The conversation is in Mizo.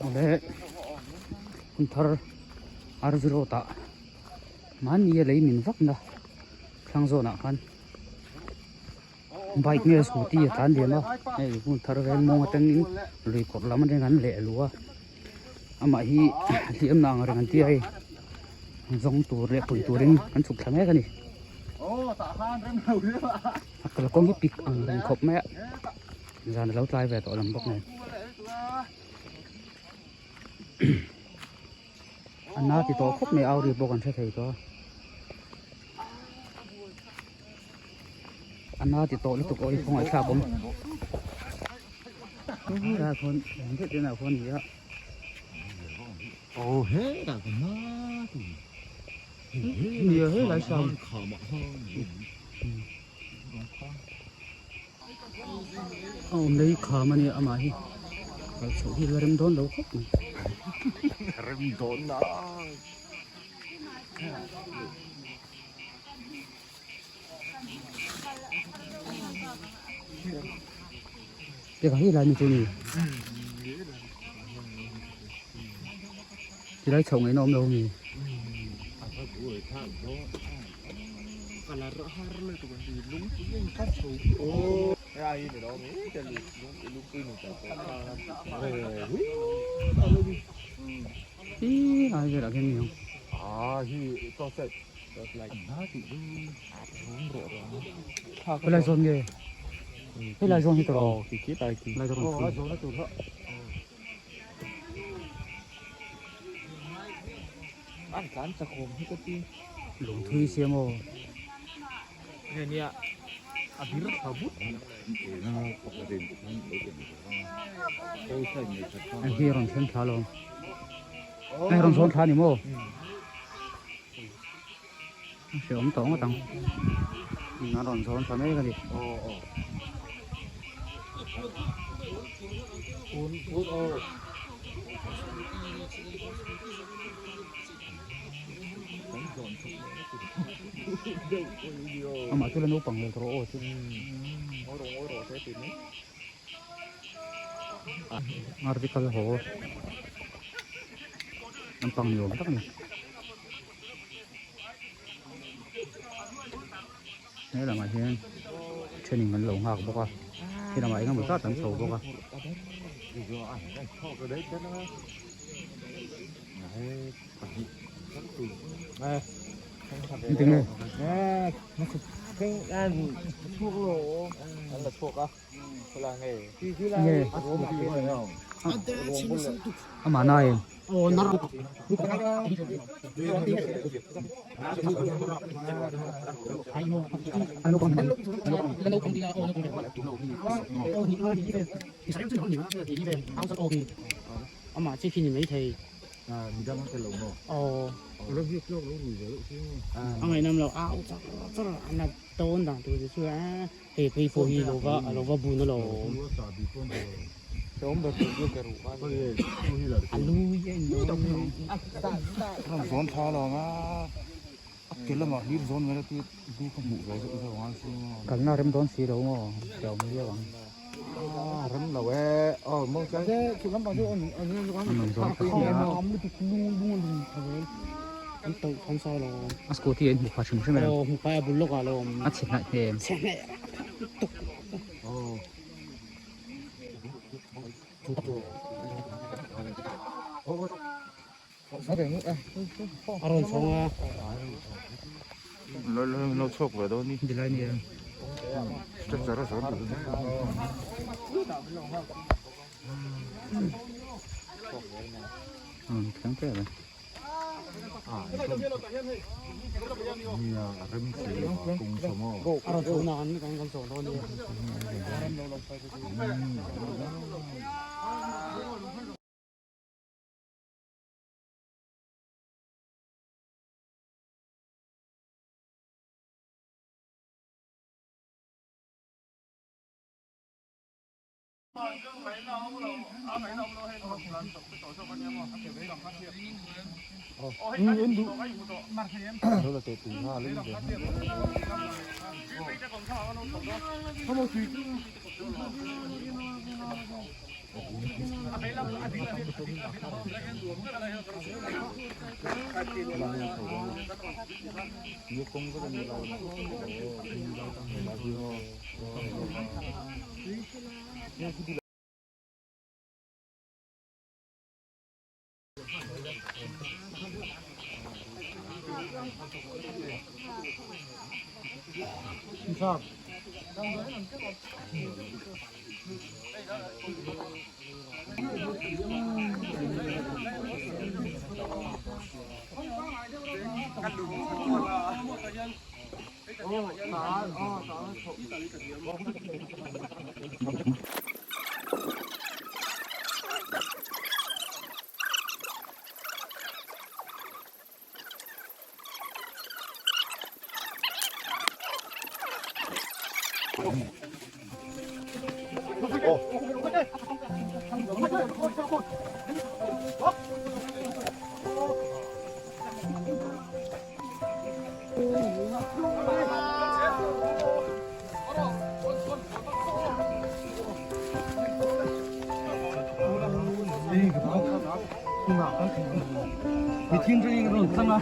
Awle hun thar RV road ah mahni a lei min vak na thlang zawn ah khan bike nge scooty a tlan liam a hei hun thar vel mawng atangin lui kawrh lam atangin an leh luh a amah hi hliam na ang reng an tia hei zawng tur leh pui turin an chhuk thla mek a ni a kalkawng hi pik ang reng khawp mai a. Zan a lo tlai ve tawh lam bawk nen a na ti tawh khawp mai auri pawh kan hre thei tawh a a na ti tawh lutuk awih khawngaih thlak awm helaiah khawn eng deuh te ah khawn a ni a. Nia helai sang. A awm lei kham a nia amah hi kal chhoh hi la rem dawn lo khawp mai. Rem dawn na. Teka hi lai ni chu ni. Tilai chhoh ngaihna awm lo a mi. Ih lai velah khian ni ang. Helai zawn nge helai zawn hi tawh lai zawn An tlan chakawm hi ka ti. Lungthui siam aw. Nge nia a bir tha but. Hei hi rawn thleng thla lo. Hei rawn zawn thla ni maw? A hreawm tawh ngawt ang. A rawn zawn thla mek a ni. Amah chu la naupang hmel tawh aw chu. Article haw naupang ni awm tak a ni. He lamah hian thenin an lo nghak bawk a he lamah eng emaw zat an chho bawk a. Engtinge? Nge? Amah na em? Amah chi khi ni mai thei. Aw. A ngaihnawm lo au char char a na dawn dan tur te chu a hei phei pawh hi lo va a lo va bun alawm. A lu hi a in dawn Kalna rem dawn si lo maw hriau mai viau ang. A scooty a inhmu pha hrim hrim em? A chhe hnaih hnem. A rawn chhawng a. Dilai ni em? An thleng tep e. A rawn chhawng na kan kan chhawng dawn nia. 你听这一个动静啊！